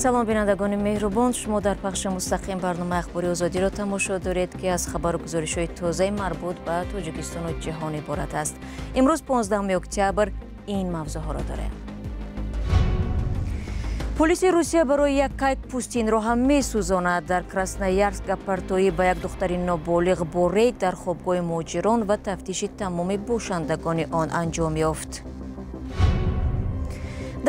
Салом бинандагони меҳрубон, шумо дар пахши мустақим барномаи ахбори озодиро тамошо доред, ки аз хабару гузоришҳои тозаи марбут ба Тоҷикистону ҷаҳон иборат аст. Имрӯз 15 октябр ин мавзӯъҳоро дорем. Полиси Русия барои як кайк пӯстинро ҳам месӯзонад. Дар Красноярск гаппартоӣ ба як духтари ноболиғ бо рейд дар хобгоҳи муҳоҷирон ва тафтиши тамоми бошандагони он анҷом ёфт.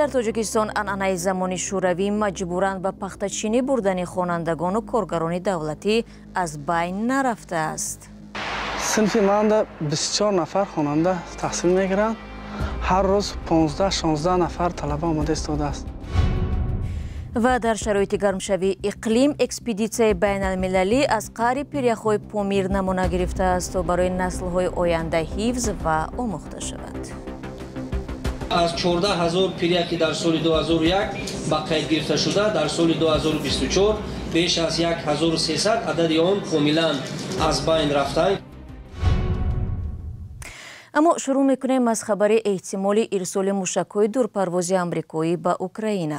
Дар Тоҷикистон анъанаи замони шӯравӣ маҷбуран ба пахтачинӣ бурдани хонандагону коргарони давлатӣ аз байн нарафтааст. Синфи манда 24 нафар хонанда таҳсил мегиранд. Ҳар рӯз 15-16 нафар талаба омода истодааст. Ва дар шароити гармшавии иқлим экспедитсияи байналмилалӣ аз қаъри пиряхҳои Помир намуна гирифтааст, то барои наслҳои оянда ҳифз ва омӯхта шавад. Аз 14 000 пиряхи дар соли 2001 ба қайд гирифта шуда, дар соли 2024 беш аз 1300 адади он комилан аз байн рафтанд. Аммо шурӯъ мекунем аз хабари эҳтимоли ирсоли мушакҳои дурпарвози амрикоӣ ба Украина.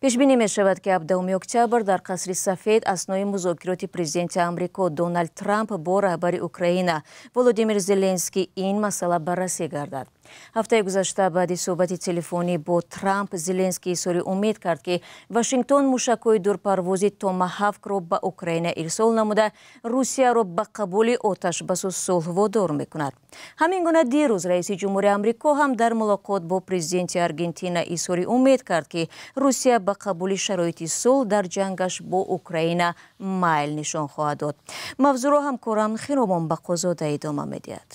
Пешбинӣ мешавад, ки 17 октябр дар Қасри Сафед аснои музокироти президенти Амрико Доналд Трамп бо раҳбари Украина Володимир Зеленский ин масъала баррасӣ гардад. Ҳафтаи гузашта баъди суҳбати телефонӣ бо Трамп Зеленский изҳори умед кард, ки Вашингтон мушакҳои дурпарвози Томаҳавкро ба Украина ирсол намуда, Русияро ба қабули оташбасу сулҳ водор мекунад. Ҳамин гуна дирӯз раиси ҷумҳури Амрико ҳам дар мулоқот бо президенти Аргентина изҳори умед кард, ки Русия ба қабули шароити сулҳ дар ҷангаш бо Украина майл нишон хоҳад дод. Мавзӯъро ҳамкорам Хиромон Бақозода идома медиҳад.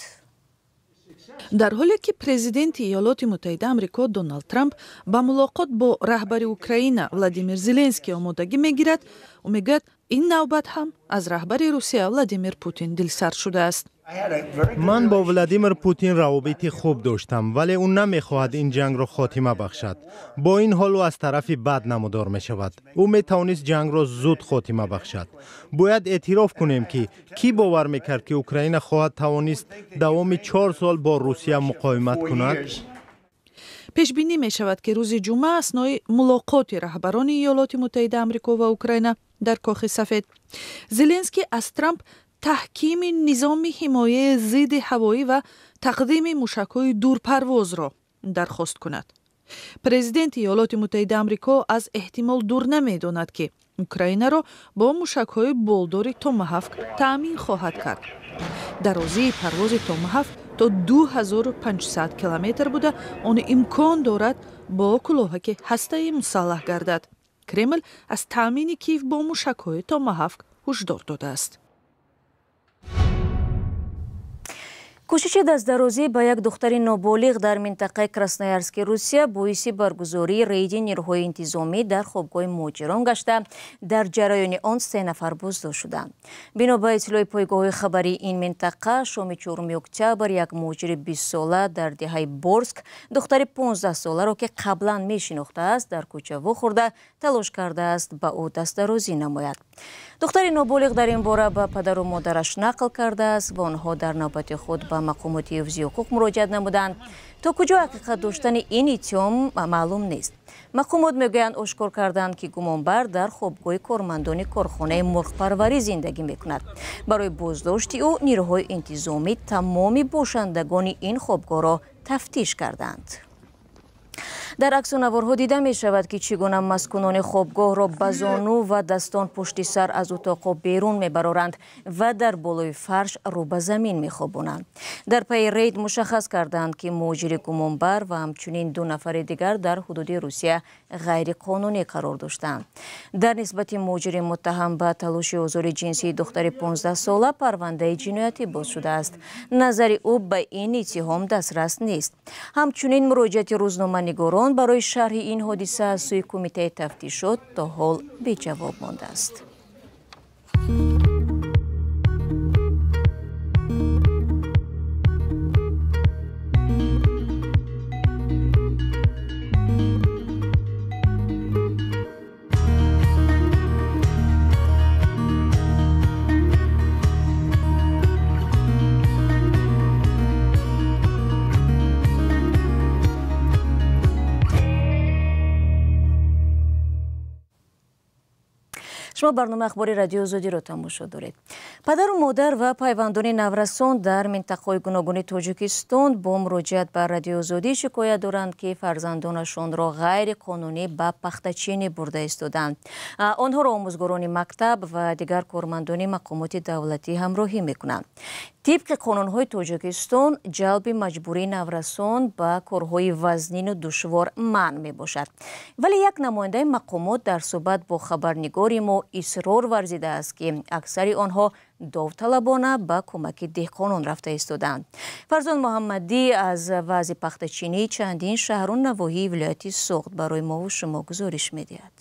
Дар ҳоле ки президенти Иёлоти Муттаҳида Амрико Доналд Трамп ба мулоқот бо раҳбари Украина Владимир Зеленский омодагӣ мегирад, ӯ мегӯяд, ин навбат ҳам аз раҳбари Русия Владимир Путин дилсард шудааст. Ман бо Владимир Путин равобити хуб доштам, вале ӯ намехоҳад ин ҷангро хотима бахшад. Бо ин ҳол ӯ аз тарафи бад намудор мешавад. Ӯ метавонист ҷангро зуд хотима бахшад. Бояд эътироф кунем, ки кӣ бовар мекард, ки Украина хоҳад тавонист давоми 4 сол бо Русия муқовимат кунад? Пешбинӣ мешавад, ки рӯзи ҷумъа аснои мулоқоти раҳбарони Иёлоти Муттаҳида Амрико ва Украина дар Кохи Сафед Зеленский аз Трамп таҳкими низоми ҳимояи зидди ҳавоӣ ва тақдими мушакҳои дурпарвозро дархост кунад. Президенти Иёлоти Муттаҳида Амрико аз эҳтимол дур намедонад, ки Украинаро бо мушакҳои болдори Томаҳавк таъмин хоҳад кард. Дарозии парвози Томаҳавк то 2500 километр буда, он имкон дорад бо кулоҳаки ҳастаӣ мусаллаҳ гардад. Кремл аз таъмини Киев бо мушакҳои Томаҳавк ҳушдор додааст. Кӯшиши дастдарозӣ ба як духтари ноболиғ дар минтақаи Красноярски Русия боиси баргузории рейди нерӯҳои интизомӣ дар хобгоҳи муҳоҷирон гашта, дар ҷараёни он се нафар боздошт шуданд. Бино ба иттилои пойгоҳҳои хабарии ин минтақа, шоми 4 октябр як муҳоҷири 20-сола дар деҳаи Борск духтари 15-соларо, ки қаблан мешинохтааст, дар кӯча вохӯрда, талош кардааст ба ӯ дастдарозӣ намояд. Духтари ноболиғ дар ин бора ба падару модараш нақл кардааст ва онҳо дар навбати худ ба мақомоти ҳифзи ҳуқуқ муроҷиат намуданд. То куҷо ҳақиқат доштани ин иттиҳом маълум нест. Мақомот мегӯянд, ошкор карданд, ки гумонбар дар хобгоҳи кормандони корхонаи мурғпарварӣ зиндагӣ мекунад. Барои боздошти ӯ нерӯҳои интизомӣ тамоми бошандагони ин хобгоҳро тафтиш карданд. Дар аксу наворҳо дида мешавад, ки чӣ гуна маскунони хобгоҳро ба зону ва дастон пушти сар аз утоқҳо берун мебароранд ва дар болои фарш рӯ ба замин мехобонанд. Дар пайи рейд мушаххас карданд, ки муҳоҷири гумонбар ва ҳамчунин ду нафари дигар дар ҳудуди Русия ғайриқонунӣ қарор доштанд. Дар нисбати муҳоҷири муттаҳам ба талоши озори ҷинсии духтари 15-сола парвандаи ҷиноятӣ боз шудааст. Назари ӯ ба ин иттиҳом дастрас нест. Ҳамчунин муроҷиати рӯзноманигорон барои шарҳи ин ҳодиса аз сӯи кумитаи тафтишот то ҳол беҷавоб мондааст. Шумо барномаи ахбори Радиои Озодиро тамошо доред. Падару модар ва пайвандони наврасон дар минтақаҳои гуногуни Тоҷикистон бо муроҷиат ба Радиои Озодӣ шикоят доранд, ки фарзандонашонро ғайриқонунӣ ба пахтачинӣ бурда истоданд. Онҳоро омӯзгорони мактаб ва дигар кормандони мақомоти давлатӣ ҳамроҳӣ мекунанд. Тибқи қонунҳои Тоҷикистон, ҷалби маҷбурии наврасон ба корҳои вазнину душвор манъ мебошад. Вале як намояндаи мақомот дар суҳбат бо хабарнигори мо исрор варзидааст, ки аксари онҳо довталабона ба кӯмаки деҳқонон рафта истодаанд. Фарзон Муҳаммадӣ аз вазъи пахтачинии чандин шаҳру навоҳии вилояти Суғд барои мову шумо гузориш медиҳад.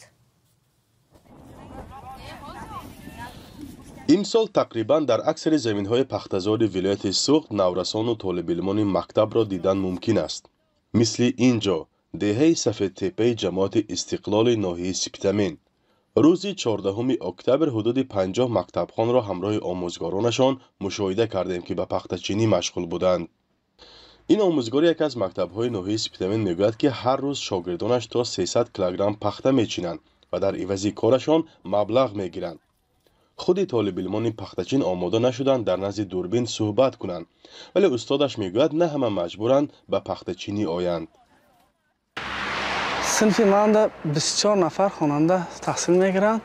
Имсол тақрибан дар аксари заминҳои пахтазори вилояти Суғд наврасону толибилмони мактабро дидан мумкин аст. Мисли ин ҷо, деҳаи Сафедтепаи ҷамоати Истиқлоли ноҳияи Спитамен. Рӯзи 14 октябр ҳудуди 50 мактабхонро ҳамроҳи омӯзгоронашон мушоҳида кардем, ки ба пахтачинӣ машғул буданд. Ин омӯзгори яке аз мактабҳои ноҳияи Спитамен мегӯяд, ки ҳар рӯз шогирдонаш то 300 килограмм пахта мечинанд ва дар ивази корашон маблағ мегиранд. Худи толибилмони пахтачин омода нашуданд дар назди дурбин суҳбат кунанд, вале устодаш мегӯяд, на ҳама маҷбуранд ба пахтачинӣ оянд. Синфи манда 24 нафар хонанда таҳсил мегиранд.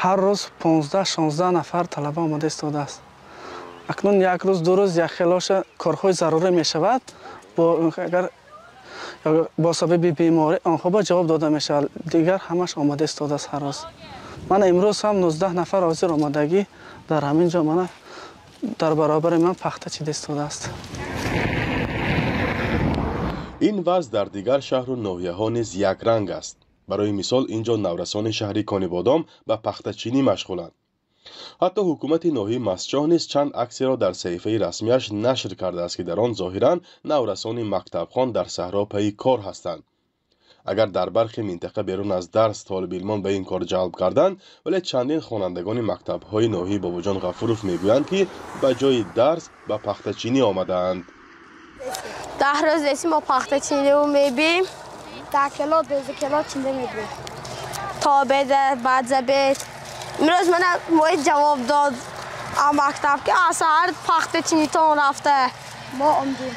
Ҳар рӯз 15-16 нафар талаба омода истодааст. Акнун як рӯз, ду рӯз якхелоша корҳои зарурӣ мешавад, агар бо сабаби беморӣ онҳо ба ҷавоб дода мешавад, дигар ҳамаш омода истодааст ҳар рӯз. Ман имрӯз ҳам 19 нафар ҳозир омадагӣ дар ҳамин ҷо мана дар баробари ман пахта чида истодааст. Ин вазъ дар дигар шаҳру ноҳияҳо низ якранг аст. Барои мисол, ин ҷо наврасони шаҳри Конибодом ба пахтачинӣ машғуланд. Ҳатто ҳукумати ноҳияи Мастчоҳ низ чанд аксеро дар саҳифаи расмиаш нашр кардааст, ки дар он зоҳиран наврасони мактабхон дар саҳро пайи кор ҳастанд. Агар дар бархе минтақа берун аз дарс толибилмон ба ин кор ҷалб карданд, вале чандин хонандагони мактабҳои ноҳияи Бобоҷон Ғафуров мегӯянд, ки ба ҷои дарс ба пахтачинӣ омадаанд. 10 рӯз нест мо пахтачиниву мебием. 10 кило, 12 кило чинда мебием. То обеда, баъд за обед. Имрӯз мана мои ҷавоб дод аз мактаб, ки аз саҳар пахтачинитон рафта. Мо омдем.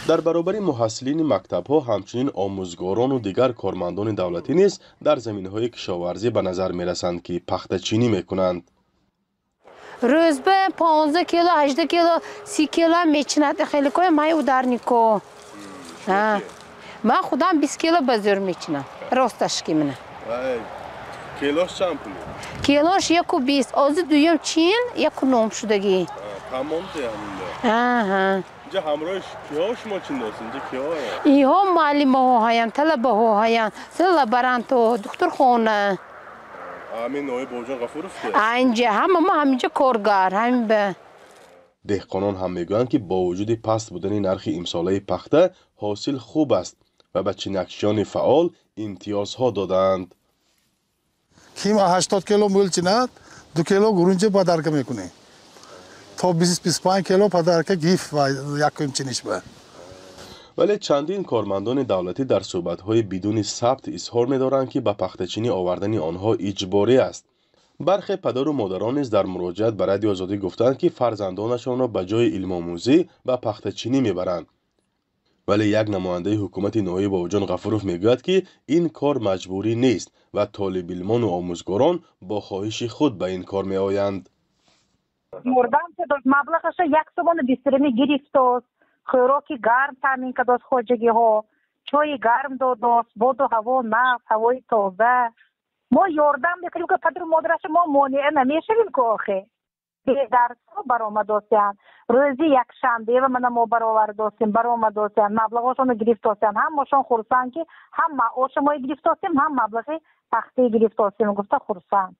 Дар баробари муҳассилини мактабҳо ҳамчунин омӯзгорону дигар кормандони давлатӣ низ дар заминҳои кишоварзӣ ба назар мерасанд, ки пахтачинӣ мекунанд. Рӯз ба 15 кило, 18 кило, 30 кило мечинад. Хеле кое май ударнико. Ман худам 20 кило ба зӯр мечинам. Росташки мина. Килош чанд пул? Килош 1,20. Ози дуюм чин 1,9 шудагӣ. Тамом ҳаминда. Аҳа. Инҷа ҳамроҳи киҳо шумо чин дост? Инҷа киҳо? Инҳо муаллимаҳо ҳаянд, талабаҳо ҳаянд, лаборантҳо, духтурхона. Ҳамин ноҳияи Бобоҷон Ғафуров ки? Инҷа ҳама мо ҳаминҷа коргар, ҳамин ба. Деҳқонон ҳам мегӯянд, ки бо вуҷуди паст будани нархи имсолаи пахта ҳосил хуб аст ва ба чинакчиёни фаъол имтиёзҳо додаанд. Ким 80 кило мӯл чинад, 2 кило гурунҷа подарка мекунем. То 20-25 кило подарка гиф ва якум чиниш ба. Вале чандин кормандони давлатӣ дар суҳбатҳои бидуни сабт изҳор медоранд, ки ба пахтачинӣ овардани онҳо иҷборӣ аст. Бархе падару модарон низ дар муроҷиат ба Радиои Озодӣ гуфтанд, ки фарзандонашонро ба ҷои илмомӯзӣ ба пахтачинӣ мебаранд. Вале як намояндаи ҳукумати ноҳияи Бобоҷон Ғафуров мегӯяд, ки ин кор маҷбурӣ нест ва толибилмону омӯзгорон бо хоҳиши худ ба ин кор меоянд. Ёрдам дод, маблағаша 1 сомону 20 гирифтост, хӯроки гарм таъмин кардост хоҷагиҳо, чойи гарм додост, боду ҳаво нағз, ҳавои тоза. Мо ёрдам мекунем, ки падару модараша мо монеа намешавем ку охе. Бедарсҳо баромадосиянд. Рӯзи якшанбе ва мана мо баровардосем, баромадосиянд, маблағошонро гирифтосиянд. Ҳамашон хурсанд, ки ҳам маоша мо гирифтосем, ҳам маблағи пахтаи гирифтосем, гуфта хурсанд.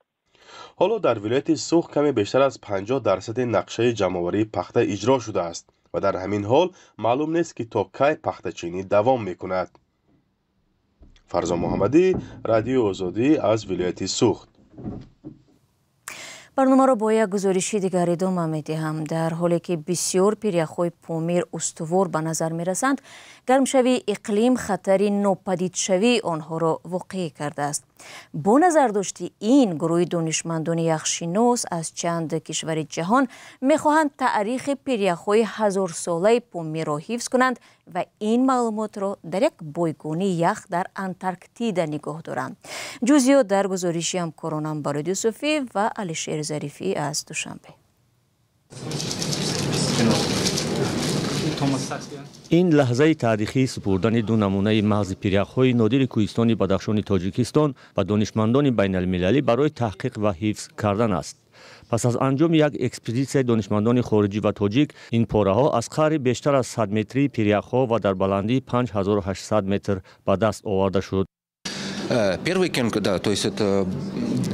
Ҳоло дар вилояти Суғд каме бештар аз 50% нақшаи ҷамъоварии пахта иҷро шудааст ва дар ҳамин ҳол маълум нест, ки то кай пахтачинӣ давом мекунад. Фарзон Муҳаммадӣ, Радиои Озодӣ аз вилояти Суғд. Барномаро бо як гузориши дигар идома медиҳам. Дар ҳоле ки бисёр пиряхҳои Помир устувор ба назар мерасанд, гармшавии иқлим хатари нопадидшавии онҳоро воқеӣ кардааст. Бо назардошти ин гурӯҳи донишмандони яхшинос аз чанд кишвари ҷаҳон мехоҳанд таърихи пиряхҳои ҳазорсолаи Помирро ҳифз кунанд ва ин маълумотро дар як бойгонии ях дар Антарктида нигоҳ доранд. Ҷузъиёт дар гузориши ҳамкоронам Барод Юсуфӣ ва Алишер Зарифӣ аз Душанбе. Ин лаҳзаи таърихии супурдани ду намунаи мағзи пиряхҳои нодири кӯҳистони Бадахшони Тоҷикистон ба донишмандони байналмилалӣ барои таҳқиқ ва ҳифз кардан аст. Пас аз анҷоми як экспедитсияи донишмандони хориҷӣ ва тоҷик, ин пораҳо аз қаъри бештар аз 100 метрии пиряхҳо ва дар баландии 5800 метр ба даст оварда шуд. Первый керн, да, то есть это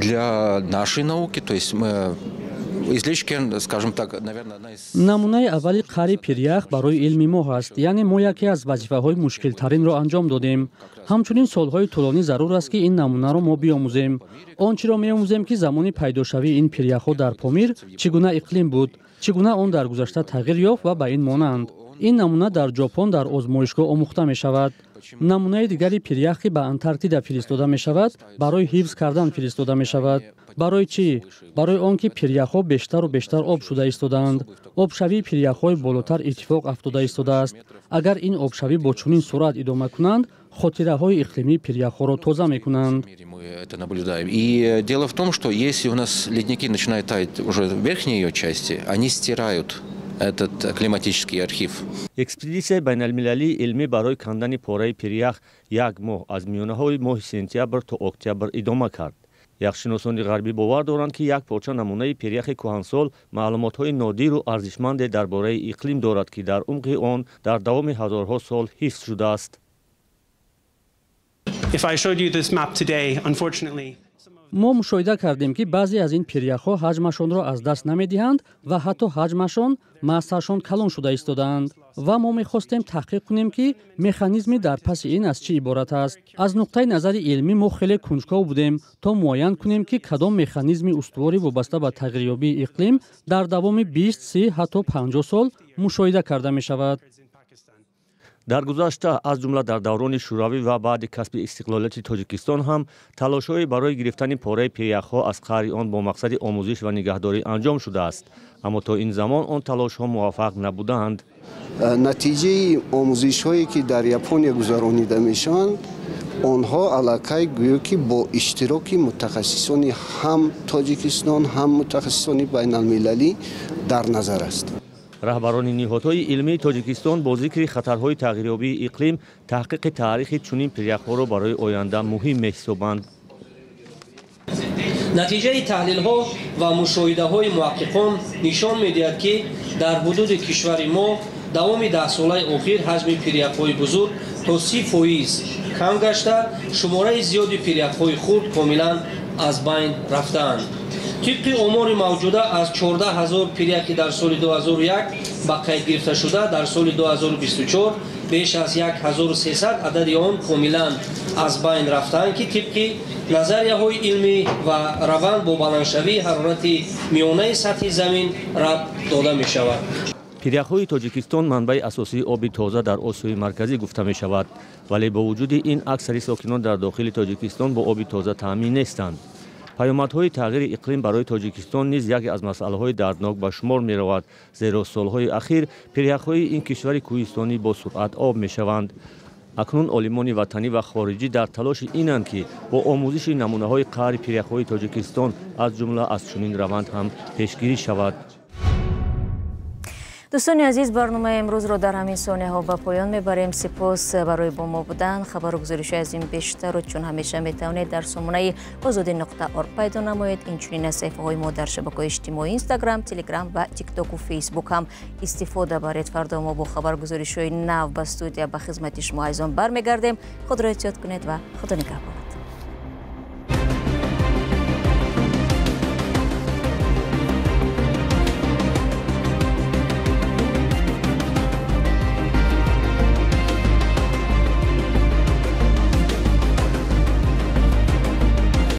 для нашей науки, то есть мы Намунаи аввали қаъри пирях барои илми мо ҳаст, яъне мо яке аз вазифаҳои мушкилтаринро анҷом додем. Ҳамчунин солҳои тӯлонӣ зарур аст, ки ин намунаро мо биомӯзем. Он чиро меомӯзем, ки замони пайдошавии ин пиряхҳо дар Помир чӣ гуна иқлим буд, чӣ гуна он дар гузашта тағйир ёфт ва ба ин монанд. Ин намуна дар Ҷопон дар озмоишгоҳ омӯхта мешавад. Намунаи дигари пирях, ки ба Антарктида фиристода мешавад, барои ҳифз кардан фиристода мешавад. Барои чӣ? Барои он ки пиряхҳо бештару бештар об шуда истодаанд. Обшавии пиряхҳои болотар иттифоқ афтода истодааст. Агар ин обшавӣ бо чунин суръат идома кунанд, хотираҳои иқлимии пиряхҳоро тоза мекунанд. И дело в том, что если у нас ледники начинают таять уже в верхней ее части, они стирают этот климатический архив. Экспедитсияи байналмилалии илмӣ барои кандани пораи пирях як моҳ аз миёнаҳои моҳи сентябр то октябр идома кард. Яхшиносони ғарбӣ бовар доранд, ки як порча намунаи пиряхи кӯҳансол маълумотҳои нодиру арзишманде дар бораи иқлим дорад, ки дар умқи он дар давоми ҳазорҳо сол ҳифз шудааст. Мо мушоҳида кардем, ки баъзе аз ин пиряхҳо ҳаҷмашонро аз даст намедиҳанд ва ҳатто ҳаҷмашон, массашон калон шуда истодаанд. Ва мо мехостем таҳқиқ кунем, ки механизми дар паси ин аз чӣ иборат аст. Аз нуқтаи назари илмӣ мо хеле кунҷков будем, то муайян кунем, ки кадом механизми устувори вобаста ба тағйирёбии иқлим дар давоми 20, 30, ҳатто 50 сол мушоҳида карда мешавад. Дар гузашта, аз ҷумла дар даврони Шӯравӣ ва баъди касби истиқлолияти Тоҷикистон ҳам талошҳое барои гирифтани пораи пиряхҳо аз қаъри он бо мақсади омӯзиш ва нигаҳдорӣ анҷом шудааст. Аммо то ин замон он талошҳо муваффақ набудаанд. Натиҷаи омӯзишҳое, ки дар Япония гузаронида мешаванд, онҳо аллакай гӯё ки бо иштироки мутахассисони ҳам Тоҷикистон, ҳам мутахассисони байналмилалӣ дар назар аст. Раҳбарони ниҳодҳои илмии Тоҷикистон бо зикри хатарҳои тағйирёбии иқлим таҳқиқи таърихи чунин пиряхҳоро барои оянда муҳим меҳисобанд. Натиҷаи таҳлилҳо ва мушоҳидаҳои муҳаққиқон нишон медиҳад, ки дар ҳудуди кишвари мо давоми даҳсолаи охир ҳаҷми пиряхҳои бузург то 30% кам гашта, шумораи зиёди пиряхҳои хурд комилан аз байн рафтаанд. Тибқи омори мавҷуда, аз 14 ҳазор пиряхи дар соли 2001 ба қайд гирифташуда, дар соли 2024 беш аз 1300 адади он комилан аз байн рафтаанд, ки тибқи назарияҳои илмӣ ва раванд бо баландшавии ҳарорати миёнаи сатҳи замин рабт дода мешавад. Пиряхҳои Тоҷикистон манбаи асосии оби тоза дар Осиёи Марказӣ гуфта мешавад, вале бо вуҷуди ин аксари сокинон дар дохили Тоҷикистон бо оби тоза таъмин нестанд. Паёмадҳои тағйири иқлим барои Тоҷикистон низ яке аз масъалаҳои дарднок ба шумор меравад, зеро солҳои ахир пиряхҳои ин кишвари кӯҳистонӣ бо суръат об мешаванд. Акнун олимони ватанӣ ва хориҷӣ дар талоши инанд, ки бо омӯзиши намунаҳои қаъри пиряхҳои Тоҷикистон аз ҷумла аз чунин раванд ҳам пешгирӣ шавад. Дӯстони азиз, барномаи имрӯзро дар ҳамин сонияҳо ба поён мебарем. Сипос барои бо мо будан. Хабару гузоришҳои аз ин бештарро чун ҳамеша метавонед дар сомонаи озодӣ.орг пайдо намоед. Инчунин аз саҳифаҳои мо дар шабакаҳои иҷтимоӣ Инстаграм, Телеграм ва Тиктоку Фейсбук ҳам истифода баред. Фардо мо бо хабаргузоришҳои нав ба студия ба хизмати шумо азизон бармегардем. Худро эҳтиёт кунед ва Худо нигаҳбон.